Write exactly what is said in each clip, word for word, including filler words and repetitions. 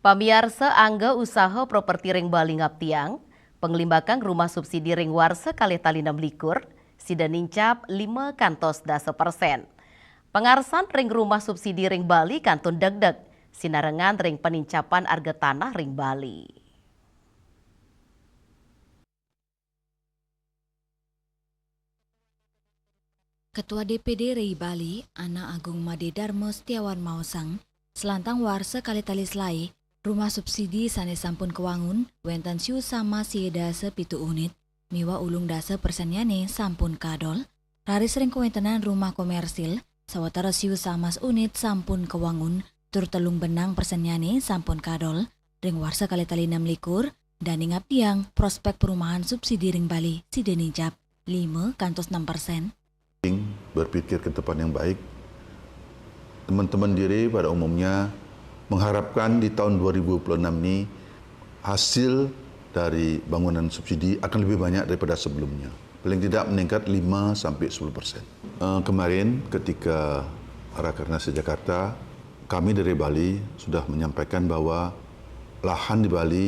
Pamiarsa, angga usaha properti ring Bali ngaptiang panglimbakan rumah subsidi ring warsa kalih tali nem likur, sida nincap lima kantos dasa persen. Pangarsan ring rumah subsidi ring Bali kantun degdeg, sinarengan ring panincapan arga tanah ring Bali. Ketua D P D Ri Bali, Anak Agung Made Darma Setiawan maosang, selantang warsa kalih tali selai, rumah subsidi sane sampun kawangun wenten siu sama sia dasa pitu unit, miwah ulung dasa persennyané sampun kadol, raris ring kawentenan rumah komersil sawatara siu samas unit sampun kawangun, tur telung benang persennyané sampun kadol, ring warsa kalih tali nem likur, dane ngaptiang prospek perumahan subsidi ring Bali sida nincap lima kantos enam persen. Berpikir ke depan yang baik. Teman-teman di Ri pada umumnya mengharapkan di tahun dua ribu dua puluh enam ini hasil dari bangunan subsidi akan lebih banyak daripada sebelumnya. Paling tidak meningkat lima sampai sepuluh persen. Eh, kemarin ketika Rakernas di Jakarta, kami dari Bali sudah menyampaikan bahwa lahan di Bali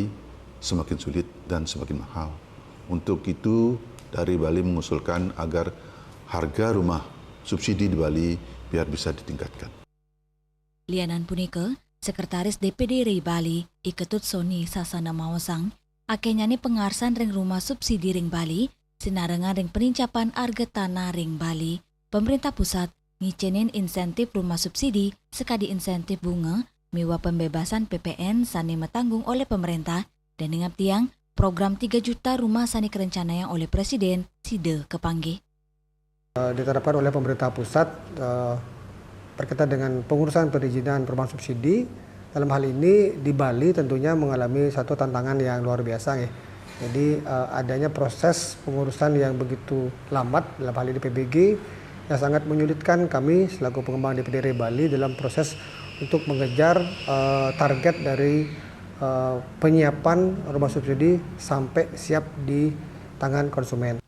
semakin sulit dan semakin mahal. Untuk itu, dari Bali mengusulkan agar harga rumah subsidi di Bali biar bisa ditingkatkan. Lianan punika, Sekretaris D P D Ri Bali, I Ketut Sony Sasana maosang, akehnyané pangarsan ring rumah subsidi ring Bali, sinarengan ring panincapan arga tanah ring Bali, pemerintah pusat ngicénin insentif rumah subsidi sakadi insentif bunga miwah pembebasan P P N sane matanggung olih pemerintah, dane ngaptiang program tiga juta rumah sane karencanayang olih Presiden sida kapanggih. Eh, diterapkan oleh pemerintah pusat eh, berkaitan dengan pengurusan perizinan perumahan subsidi. Dalam hal ini di Bali tentunya mengalami satu tantangan yang luar biasa, nggih. Jadi eh, adanya proses pengurusan yang begitu lambat, dalam hal ini P B G, yang sangat menyulitkan kami selaku pengembang D P D Ri Bali dalam proses untuk mengejar eh, target dari eh, penyiapan rumah subsidi sampai siap di tangan konsumen.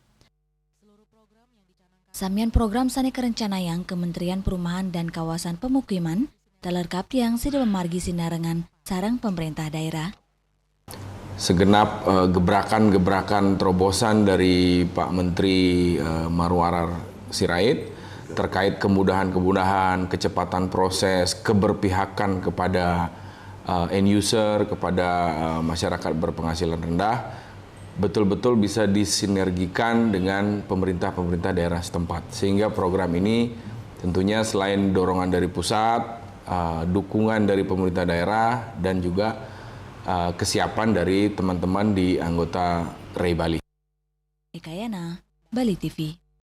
Samian program sane karencanayang Kementerian Perumahan dan Kawasan Pemukiman taler kaptiang sida mamargi sinarengan sareng pemerintah daerah. Segenap eh, gebrakan-gebrakan terobosan dari Pak Menteri eh, Marwarar Sirait terkait kemudahan-kemudahan, kecepatan proses, keberpihakan kepada eh, end user, kepada eh, masyarakat berpenghasilan rendah, betul-betul bisa disinergikan dengan pemerintah-pemerintah daerah setempat. Sehingga program ini tentunya selain dorongan dari pusat, eh, dukungan dari pemerintah daerah, dan juga eh, kesiapan dari teman-teman di anggota Ri Bali. Ekayana, Bali T V.